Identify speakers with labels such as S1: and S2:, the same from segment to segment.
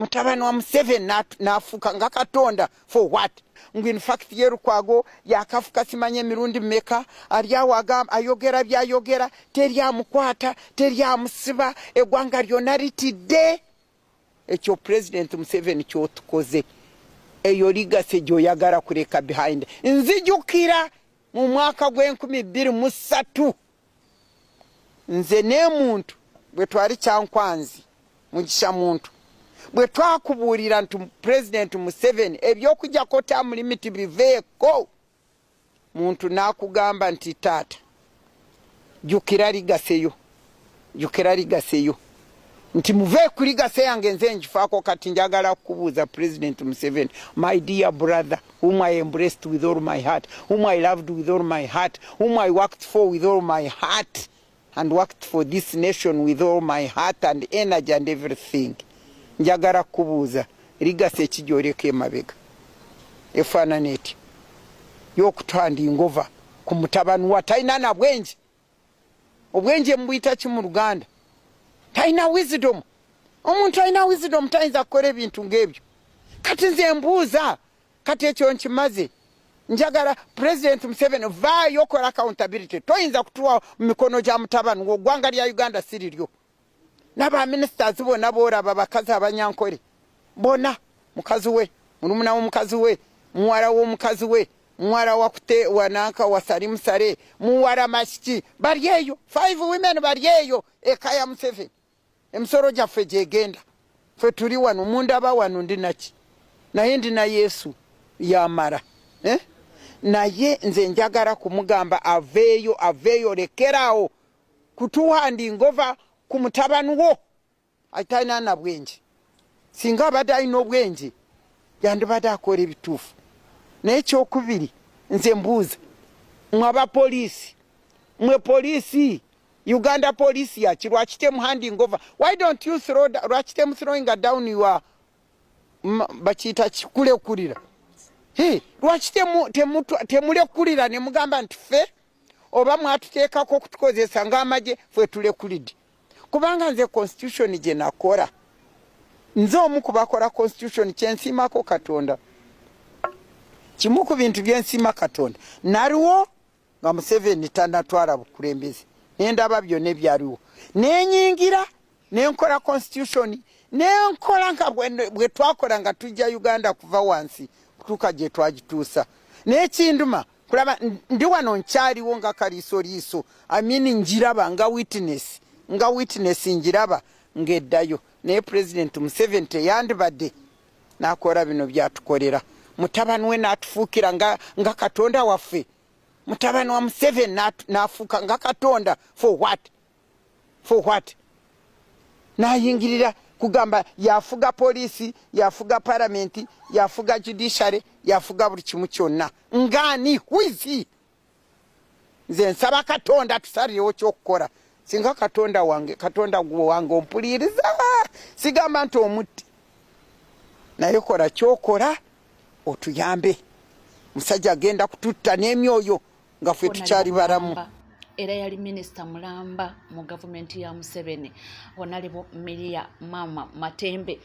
S1: Mutabani wa Museveni n'afuuka nga Katonda for what? Ngu in fact ye Lukwago yakafuka simanya emirundi meka, ali awo ayogera byayogera, teri amukwata, teri amusiba, eggwanga lyonna litidde. Ekyo President Museveni kyotukoze, eyo legacy gy'oyagala kuleka behind. Nzijukira mu mwaka gw'e 2003, nze n'emuntu bwe twali Kyankwanzi, Mugisha Muntu, bwe twakubuulira nti President Museveni ebyokujjako term limit biveeko, Muntu n'akugamba nti, "Taata, jjukira legacy yo, jjukira legacy yo," nti muve ku legacy yange, nze ngifaako. Kati njagala kukubuuza, President Museveni, my dear brother, whom I embraced with all my heart, whom I loved with all my heart, whom I worked for with all my heart and worked for this nation with all my heart and energy and everything, njagala kukubuuza, legacy ekijoleka emabega efaanana eti y'okutuhandinga over ku mutabani wa talina na bwenje? Obwenje mubuyita ki mu Luganda? Talina wisdom. Omuntu alina wisdom tayinza kukola ebintu ng'ebyo. Kati nze mbuuza, kati ekyo nkimaze, njagala President Museveni, vaayo okola accountability. Toyinza kutuwa mu mikono gya mutabani wo. Ggwanga lya Uganda si liryo. N'abaministers bonna boolaba, bakazi Abanyankole bonna, mukazi we, mulumuna w'omukazi we, muwala w'omukazi we, muwala wakute wananka wa Salimu Sale, muwala Masiki, bali eyo, five women bali eyo eka ya Museveni. Emisolo gyaffe gyegenda. Ffe tuli wano, mundaba wano, ndi naki? Naye ndi na Yesu yamala, eh? Naye nze njagala kumugamba aveeyo, aveeyo, lekeraawo kutuhandinga over ku mutabani wo atalina na bwenje. Singa abadde alina obwenje, yandibadde akola ebituufu. Naye ekyokubiri, nze mbuuza mwe abapoliisi, mwe poliisi, Uganda Police yaki? Lwaki temuhanding over? Why don't you throw, lwaki temuthrowing down your bakiyita kikulekulira? Hey, lwaki temulekulira ne mugamba nti ffe oba mwatuteekako okutukozesa ng'amagye, ffe tulekulidde? Kubanga nze constitution gye nakola, nze omu ku bakola constitution, kyensiimako Katonda, kimu ku bintu byensiima Katonda, naliwo nga Museveni tanatwala bukulembeze, nendaba byonna ebyaliwo, nenyingira nenkola constitution, nenkola nga bwe twakola nga tujja Uganda kuva wansi kutuuka gye twagituusa. Naye kinduma kulaba ndi wano nkyaliwo nga kaliisoliiso, I mean, njiraba nga witness, nga witness njiraba ng'eddayo. Naye President Museveni teyandibadde n'akola bino byatukolera mutabani we, n'atufuukira nga Katonda waffe. Mutabani wa Museveni n'afuuka nga Katonda for what? For what? N'ayingirira kugamba yafuga poliisi, yafuga palamenti, yafuga judiciary, yafuga buli kimu kyonna. Ngaani wizi? Nze nsaba Katonda tusalirewo kyokukola. Singa Katonda wange, Katonda gwe wange ompuliriza, sigamba nti omutti, naye kola kyokola otuyambe. Musajja agenda kututta n'emyoyo nga ffe tukyali balamu.
S2: Era yali minisita mulamba mu gavumenti ya Museveni. Honorable Miria Mama Matembe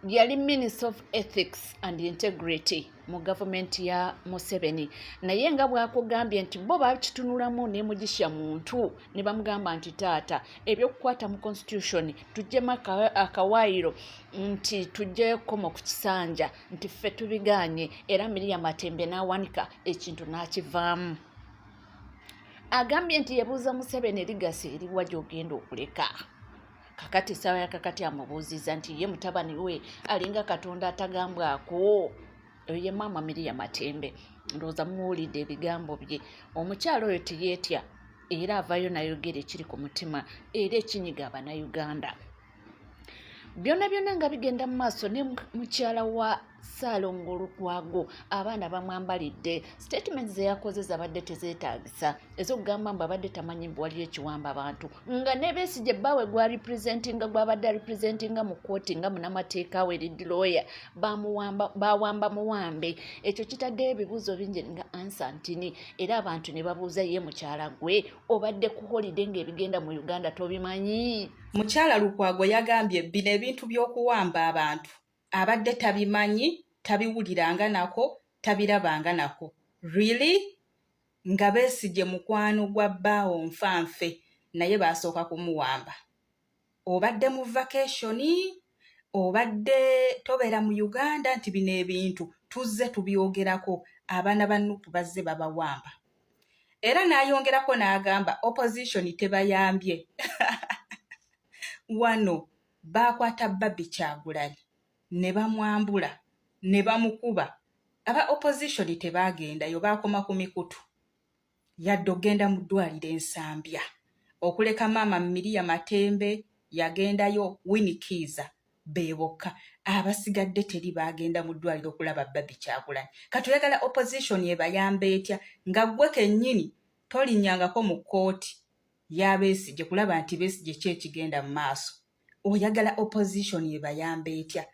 S2: yali Minister of Ethics and Integrity mu gavumenti ya Museveni. Naye nga bwakugambye nti bo bakitunulamu ne Mugisha Muntu ne bamugamba nti, "Taata, ebyokukwata mu constitution tuggyemu akawaayiro nti tuggyeko kkomo ku kisanja, nti ffe tubigaanye." Era Miria Matembe n'awanika ekintu n'akivaamu. Agambye nti yebuuza Museveni, "Legacy eriwa gy'ogenda okuleka?" Kakati essaawa ya kakati amubuuziza nti ye mutabani we alinga Katonda atagambwako. Oyo ye Maama Miria Matembe. Ndowooza muwulidde ebigambo bye. Omukyalo oyo teyeetya, era avaayo n'ayogera ekiri ku mutima era ekinyiga Abannayuganda. Byonna byonna nga bigenda mu maaso, ne mukyala wa Ssaalongo Lukwago, abaana bamwambalidde. Statement ze yakoze zabadde tezeetaagisa, ez'okugamba mbu abadde tamanyi mbu waliyo ekiwamba abantu, nga ne Besigye bbaawe gwa representinga, gwabadde arepresentinga mu kkooti nga munnamateeka we, lead lawyer, bamuwamba, bawamba muwambe. Ekyo kitaddeyo ebibuuzo bingi nga ansa ntini, era abantu ne babuuza, ye mukyala gwe obadde ku holiday ng'ebigenda mu Uganda tobimanyi?
S3: Mukyala Lukwago yagambye bino ebintu by'okuwamba abantu. Abadde tabimanyi, tabiwuliranga nako, tabirabanga nako. Really? Nga Besigye mukwano gwa bbaawo nfanfe, naye baasooka kumuwamba. Obadde mu vacation, obadde tobeera mu Uganda, nti bino ebintu tuzze tubyogerako, abaana ba NUP bazze babawamba. Era n'ayongerako n'agamba opposition tebayambye. Wano baakwata Barbie Kyagulanyi ne bamwambula ne bamukuba. Aba opposition tebaagendayo, baakoma ku mikutu. Yadde okugenda mu ddwaliro e Nsambya okuleka maama Miria Matembe yagendayo, Winnie Kiiza be bokka abasigadde, teri baagenda mu ddwaliro okulaba Barbie Kyagulanyi. Kati oyagala opposition ebayamba etya nga ggwe kennyini tolinnyangako mu kkooti ya Besigye kulaba nti Besigye ki ekigenda mu maaso? Oyagala opposition ebayamba etya?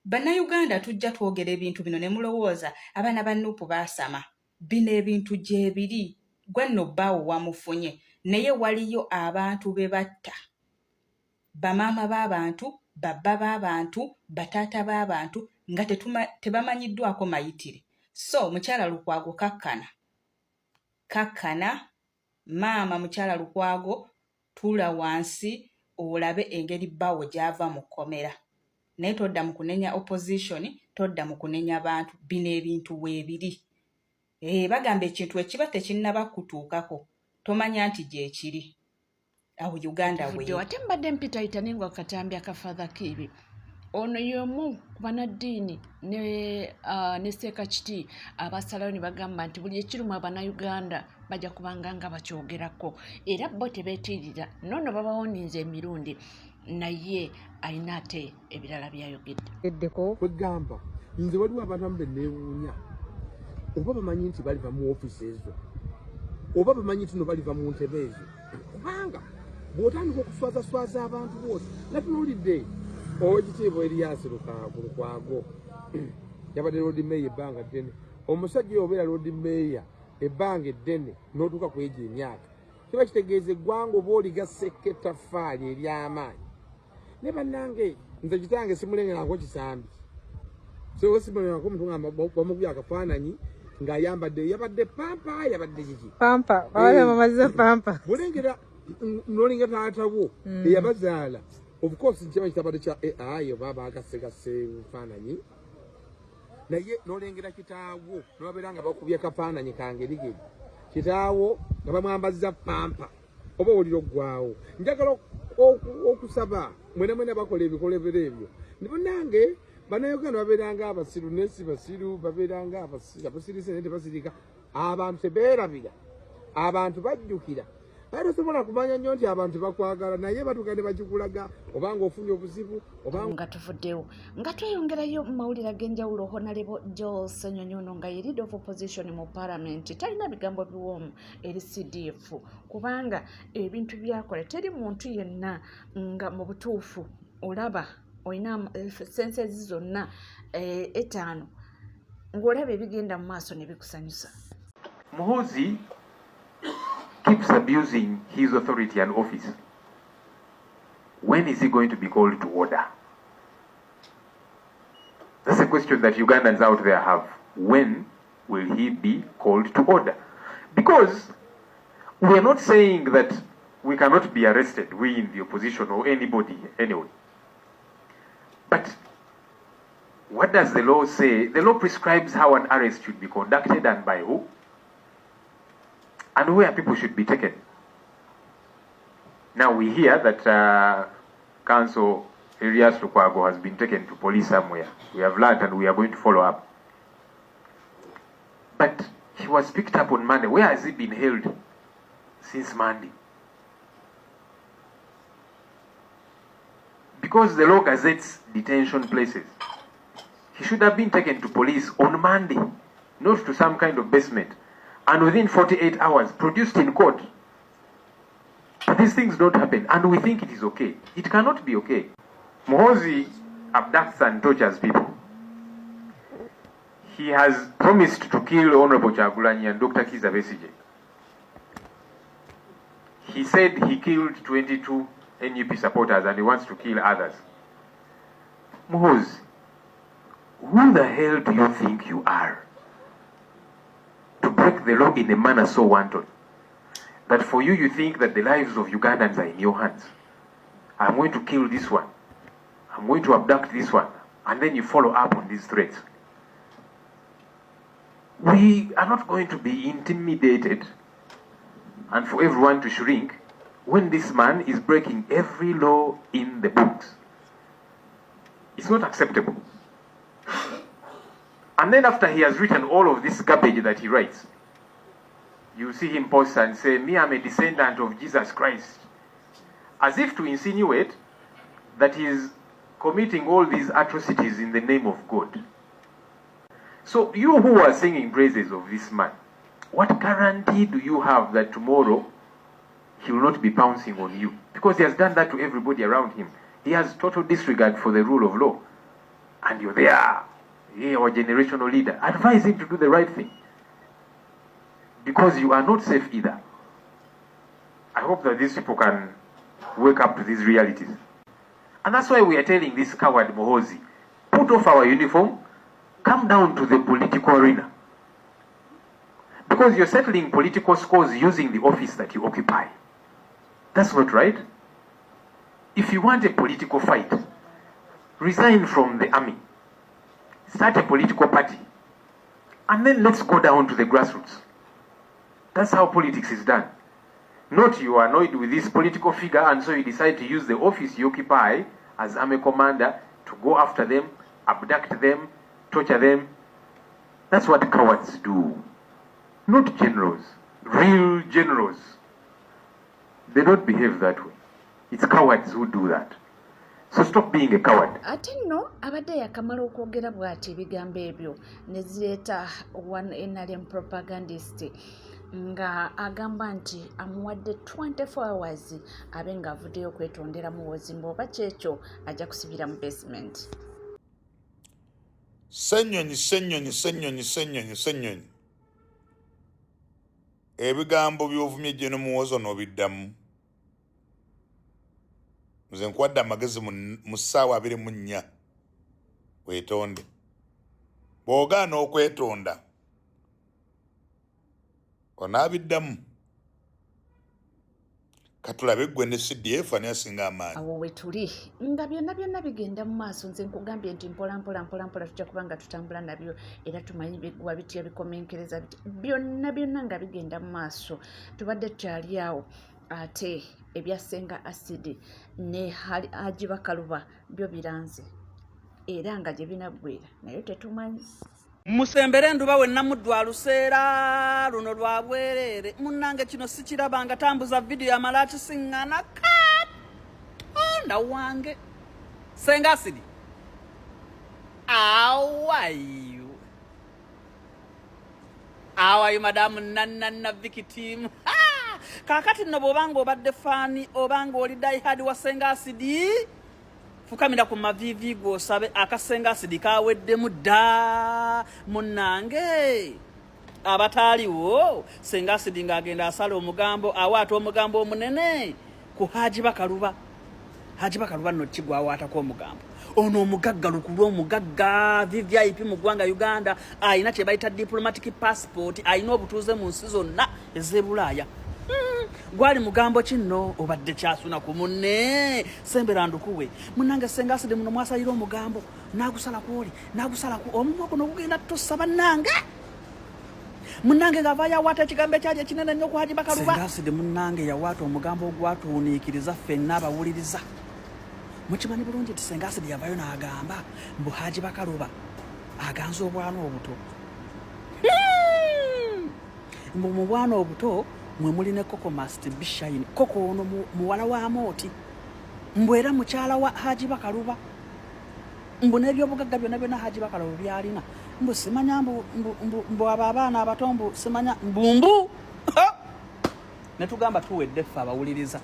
S3: Bannayuganda tujja twogera ebintu bino ne mulowooza abaana ba NUP baasama. Bino ebintu gyebiri, gwe nno bbaawo wamufunye, naye waliyo abantu be batta, bamaama b'abantu, babba b'abantu, bataata b'abantu nga tebamanyiddwako mayitire. So mukyala Lukwago kakkana, kakkana maama mukyala Lukwago, tuula wansi olabe engeri bbaawo gy'ava mu kkomera, naye todda mu kunenya opposition, todda mu kunenya bantu. Bino ebintu weebiri. Bagamba ekintu ekiba tekinnaba kutuukako tomanya nti gyekiri. Awo Uganda
S2: we. Ate mbadde mpitayita naye nga katambi aka Father Kiibi, ono y'omu ku bannaddiini ne Sseekakiti abasalayo ne bagamba nti buli ekiruma Bannayuganda bajja kubanga nga bakyogerako, era bo tebeetiirira. Noono babawoninze emirundi, naye ayina ate ebirala byayogedde.
S4: Eddeko.
S5: Kwegamba nze waliwo abantu abamu beneewuunya, oba bamanyi nti baliva mu ofiisi ezo, oba bamanyi nti no baliva mu ntebe ezo, kubanga bw'otandika okuswazaswaza abantu boosi. Natunuulidde Owekitiibwa Erias Lukwago, yabadde Lord Mayor ebbanga ddene. Omusajja oyo obeera Lord Mayor ebbanga eddene n'otuuka ku egyo emyaka, kiba kitegeeza eggwanga oba oligasseko ettaffaali ery'amaanyi. Ne bannange, nze kitange simulengerako kisambi, so simulengerako omuntu nga bamukubye akafaananyi ng'ayambadde, yabadde pamper, yabadde kiki?
S4: Pamper, babadde bamaze pamper.
S5: Bulengera nolinga taata wo eyabazaala. Of course kiba kitabadde kya AI oba bagasegase bufaananyi, naye nolengera kitaawo nobabeera nga bakubye kafaananyi kangerigeri, kitaawo nga bamwambaza pamper, oba owulira oggwawo. Njagala okusaba mwena mwena bakola ebikolebero ebyo, munange Bannayuganda babeeranga abasiru, naye si basiru, babeeranga abasirise naye tebasirika. Abantu tebeerabira, abantu bajjukira. Naye tosobola kumanya nnyo nti abantu bakwagala, naye batuuka ne bakikulaga obanga ofunye obuzibu oba
S2: Nga tuvuddewo nga tweyongerayo mu mawulire ag'enjawulo, Honorable Joel Ssenyonyi ono nga ye leader of opposition mu parliament talina bigambo biwoomu eri CDF, kubanga ebintu byakola teri muntu yenna nga mu butuufu olaba olina senses zonna etaano ng'olaba ebigenda mu maaso ne bikusanyusa.
S6: Muhoozi keeps abusing his authority and office. When is he going to be called to order? That's a question that Ugandans out there have. When will he be called to order? Because we are not saying that we cannot be arrested, we in the opposition or anybody anyway. But what does the law say? The law prescribes how an arrest should be conducted and by who, and where people should be taken. Now we hear that Counsel Erias Lukwago has been taken to police somewhere. We have learned and we are going to follow up. But he was picked up on Monday. Where has he been held since Monday? Because the law gazettes detention places. He should have been taken to police on Monday, not to some kind of basement. And within 48 hours, produced in court. But these things don't happen, and we think it is okay. It cannot be okay. Muhoozi abducts and tortures people. He has promised to kill Honorable Kyagulanyi and Dr. Kizza Besigye. He said he killed 22 NUP supporters and he wants to kill others. Muhoozi, Who the hell do you think you are to break the law in a manner so wanton that for you, you think that the lives of Ugandans are in your hands? I'm going to kill this one. I'm going to abduct this one. And then you follow up on these threats. We are not going to be intimidated and for everyone to shrink when this man is breaking every law in the books. It's not acceptable. And then after he has written all of this garbage that he writes, you see him post and say, me, I'm a descendant of Jesus Christ. As if to insinuate that he is committing all these atrocities in the name of God. So you who are singing praises of this man, what guarantee do you have that tomorrow he will not be pouncing on you? Because he has done that to everybody around him. He has total disregard for the rule of law. And you're there, hey, our generational leader. Advise him to do the right thing. Because you are not safe either. I hope that these people can wake up to these realities. And that's why we are telling this coward Muhoozi, put off our uniform, come down to the political arena. Because you're settling political scores using the office that you occupy. That's not right. If you want a political fight, resign from the army, start a political party, and then let's go down to the grassroots. That's how politics is done. Not you are annoyed with this political figure and so you decide to use the office you occupy as army commander to go after them, abduct them, torture them. That's what cowards do. Not generals. Real generals. They don't behave that way. It's cowards who do that. So stop being a coward.
S2: Ate nno abadde yakamala okwogera bw'ati ebigambo ebyo ne zireeta one NRM propagandist nga agamba nti amuwadde 24 hours abe ng'avuddeyo okwetondera Muhoozi mbu oba kyekyo ajja kusibira mu basement.
S7: Ssenyonyi, Ssenyonyi, Ssenyonyi, Ssenyonyi, Ssenyonyi, ebigambo by'ovumye General Muhoozi n'obiddamu. Nze nkuwadde amagezi mu ssaawa 24 weetonde. Bw'ogaana okwetonda onaabiddamu. Katulabe ggwe ne CDF ani asinga amaanyi.
S2: Awo we tuli nga byonna byonna bigenda mu maaso. Nze nkugambye nti mpola mpola mpola mpola tujja kuba nga tutambula nabyo era tumanyi biggwa bitya, bikomenkereza bitya, byonna byonna nga bigenda mu maaso. Tubadde tukyali awo ate ebya Ssenga Acid ne Haji Bakaluba byo biranze era nga gye binaggwera naye tetumanyi.
S8: Musembere nduba we namuddu aluseera luno lwa bwereere. Munnange kino sikirabanga, tambuza vidiyo amala akisiŋŋana. Katonda wange, Ssenga Acid, awayu awayu madamu nananna victim. Kaakati nno bw'obanga obadde fan obanga oli diehard wa Ssenga Acid, fukamira ku maviivi g'osabe. Akasenga Acid kaweddemu dda. Munnange abataaliwo, Senga Acid ng'agenda asala omugambo, awaata omugambo omunene ku Haji Bakaluba. Haji Bakaluba nno kigwawaatako omugambo ono omugagga lukulu, omugagga VVIP mu ggwanga Uganda, ayina kye bayita diplomatic passport, ayina obutuuze mu nsi zonna ez'ebulaaya. Gwali mugambo kinno obadde kyasuna ku munne sembera ndukuwe. Munnange Senga Acid muno mwasalira omugambo n'agusala ku oli n'agusala ku omumwa guno gugenda tussa. Bannange, munnange ng'avaayo awaata ekigambo ekyali ekinene ennyo ku Haji Bakaluba. Senga Acid munnange yawaata omugambo ogwatuuniikiriza ffenna abawuliriza. Mukimanyi bulungi nti Senga Acid yavaayo n'agamba mbu Haji Bakaluba aganza obwana obuto, mbu mu bwana obuto mwe muli ne Koko Must Be Shine. Koko ono muwala wa Amooti, mbu era mukyala wa Haji Bakaluba, mbu n'ebyobugagga byonna byonna Haji Bakaluba byalina, mbu simanya mbu abo abaana abato, mbu simanya mbu ne tugamba tuwedde ffe abawuliriza.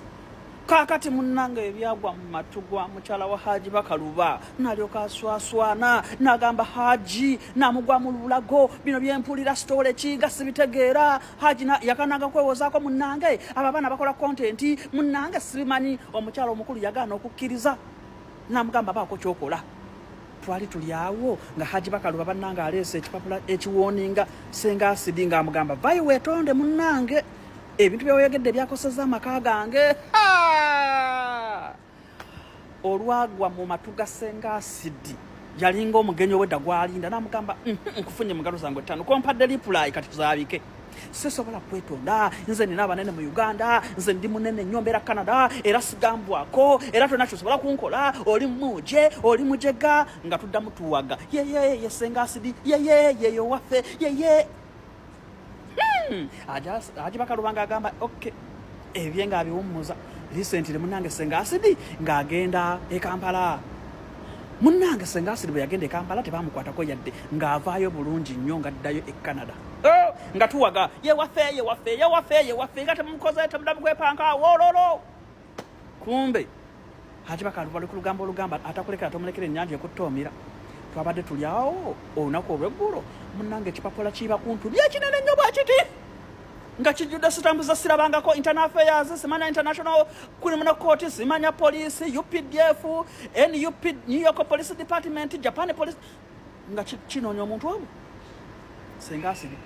S8: Kaakati munnange ebyagwa mu matu gwa mukyala wa Haji Bakaluba, nalyoka aswaswana n'agamba Haji namugwa mu lulago, bino byempulira sitole ki nga sibitegeera. Haji yakananga kwewozaako, munnange abo abaana bakola content, munnange sibimanyi. Omukyala omukulu yagaana okukkiriza, namugamba baako kyokola. Twali tuli awo nga Haji Bakaluba bannange aleese ekipapula ekiwooninga Senga Asidi ng'amugamba vayo weetonde munnange, ebintu byeweyogedde byakosezza amaka gange. Olwagwa mu matu ga Senga Asidi yalinga omugenyi owedda gwalinda n'amugamba nkufunye mu ngalo zange ttaano kompadde lipulayi kati tuzaabike. Sisobola kwetonda, nze nina abanene mu Uganda, nze ndi munene nnyo, mbeera Canada, era sigambwako, era tolina kyosobola kunkola, oli muje oli mujega. Nga tuddamu tuwaga yeye ye Senga Asidi yeye yeyo waffe yeye. Haji Bakaluba ng'agamba okay, ebye ng'abiwummuza. Recently munnange Senga Asidi ng'agenda e Kampala. Munnange Senga Asidi bwe yagenda e Kampala tebamukwatako yadde, ng'avaayo bulungi nnyo ng'addayo e Canada. Oh, nga tuwaga yewaffe yewaffe yewaffe yewaffe nga temumukoze temudamu kwepanka wololo. Kumbe Haji Bakaluba lwe ku lugambo olugamba atakulekera tomulekera ennyanja ekuttoomira. Twabadde tuli awo olunaku olw'eggulo, munnange ekipapula kiiba kuntu byekinene nnyo bwe kiti nga kijjudde sitambu za sirabangako, internal affairs, simanya international criminal court, simanya police, UPDF, NUP, New York Police Department, Japan Police, nga kinoonya omuntu omu Senga Asidi.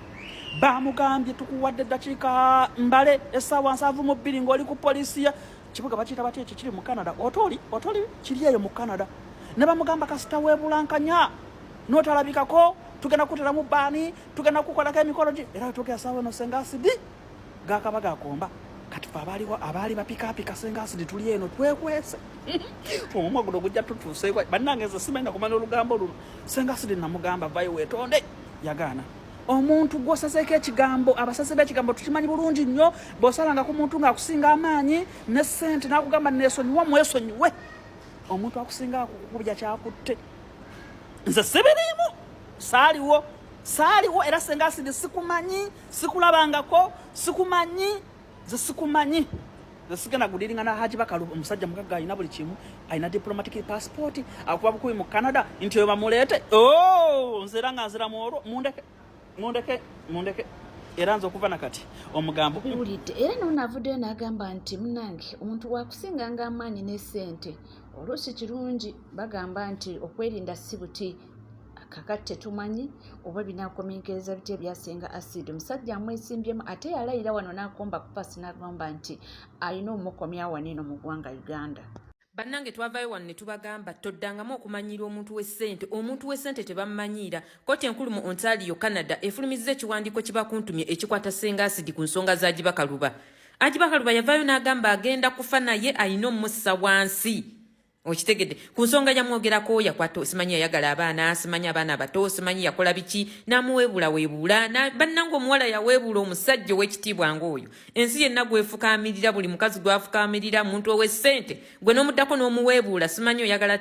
S8: Bamugambye tukuwadde eddakiika mbale essaawa 72 ng'oli ku poliisi ya kibuga bakiyita batya ekyo kiri mu Canada, otoli otoli kiri eyo mu Canada. Ne bamugamba kasita weebulankanya n'otalabikako tugenda kuteramu baani, tugenda kukolako emikolo gi. Era wetwogera saawa eno Senga Asidi gakaba gakomba. Kati fe abaaliwo abaali bapikaapika Senga Asidi tuli eno twekwese omumwa guno gujja tutuuseeko. Bannange nze simanyi nakumanya olugambo luno. Senga Asidi namugamba vayo weetonde, yagaana. Omuntu gw'osazeeko ekigambo, abasaze b'ekigambo tukimanyi bulungi nnyo, bw'osalanga ku muntu ng'akusinga amaanyi ne ssente n'akugamba neesonyiwa, mwesonyiwe. Omuntu akusinga akukubya kyakutte. Nze sibiriimu, saaliwo saaliwo, era Senga Asidi sikumanyi, sikulabangako, sikumanyi, nze sikumanyi. Nze sigenda kudiringa na Haji Bakaluba, omusajja mugagga alina buli kimu, alina diplomatic passport, akuba bukubi mu Canada nti oyo bamuleete. Oh, nze era nga nzira mu olwo, mundeke mundeke mundeke. Era nze okuva nakati omugambo
S2: biwulidde. Era noono avuddeyo n'agamba nti munnange omuntu wakusinganga amaanyi ne ssente oluusi kirungi, bagamba nti okwerinda si buti. Kakati tetumanyi oba binaakomenkereza bitya ebya Senga Acid. Omusajja amwesimbyemu ate yalayira wano n'akomba ku paasi n'agamba nti alina omukomya wano eno mu ggwanga Uganda.
S9: Bannange twavaayo wano ne tubagamba toddangamu okumanyiira omuntu w'essente. Omuntu w'essente tebamumanyiira. Kkooti enkulu mu Ontario, Canada efulumizza ekiwandiiko kibakuntumye ekikwata Ssenga Acid ku nsonga za Agibakaluba. Agibakaluba yavaayo n'agamba agenda kufa naye alina omussa wansi. Okitegedde ku nsonga yamwogerako, yakwata simanyi yayagala abaana, simanyi abaana abato, simanyi yakola biki, n'amuweebuula weebuula. Bannange omuwala yaweebuula omusajja ow'ekitiibwa ng'oyo. Ensi yenna gwefukaamirira, buli mukazi gwafukaamirira, muntu ow'essente gwe n'omuddako n'omuweebuula, simanyi oyagala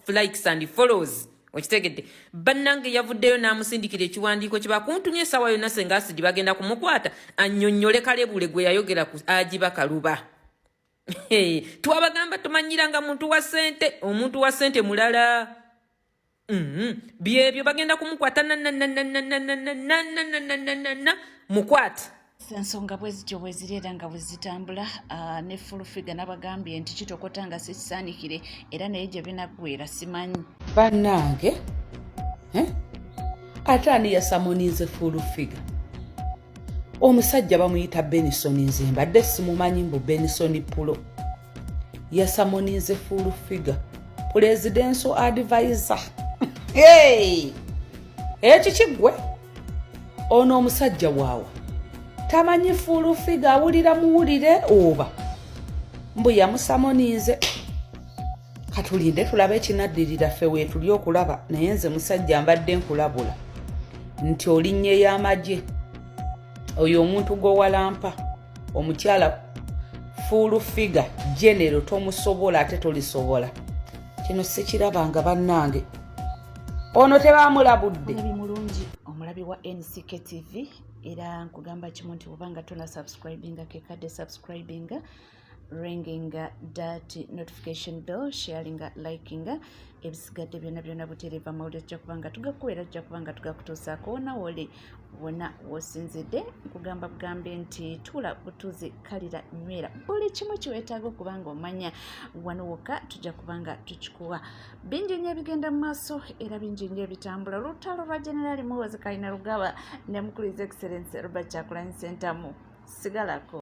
S9: likes and follows. Okitegedde bannange yavuddeyo n'amusindikira ekiwandiiko kibakuntumye essaawa yonna Senga Asidi bagenda kumukwata annyonnyole kalebule gwe yayogera ku Agibakaluba. Twabagamba tumanyiranga muntu wa ssente, omuntu wa ssente mulala. Byebyo bagenda kumukwata nanananananananananananana mukwate.
S2: Ensonga bwe zityo bwe ziri era nga bwe zitambula. Ne Full Figure nabagambye nti kitokota nga sikisaanikire era naye gye binaggwera simanyi.
S10: Bannange ate ani yasamoninze Full Figure? Omusajja bamuyita Benison, nze mbadde simumanyi mbu Benison Pulo yasamoninze Full Figure presidential advisor. Hey! Ekyo kiggwe ono omusajja waawa tamanyi Full Figure, awulira muwulire oba mbu yamusamoninze. Katulinde tulabe ekinaddirira, ffe weetuli okulaba. Naye nze musajja mbadde nkulabula nti olinnye y'amagye oyo omuntu gw'owalampa omukyala Full Figure genero tomusobola ate tolisobola. Kino sikirabanga bannange, ono tebamulabudde.
S2: Omulabi mulungi, omulabi wa NCK TV, era nkugamba kimu nti bw'obanga tona subscribinga kekadde subscribinga. Ringinga that notification bell, sharinga, likinga, ebisigadde byonna byonna butereeva amawulire tujja kuba nga tugakuwa era tujja kuba nga tugakutuusaako wona woli wona wosinzidde. Nkugamba bugambe nti tuula butuuzi, kalira, nywera buli kimu kiwetaaga okuba nga omanya wano wokka tujja kuba nga tukikuwa. Bingi nnyo ebigenda mu maaso era bingi nnyo ebitambula. Olutalo lwa Generali Muhoozi Kainerugaba ne mukulu His Excellency Robert Kyagulanyi Ssentamu, sigalako.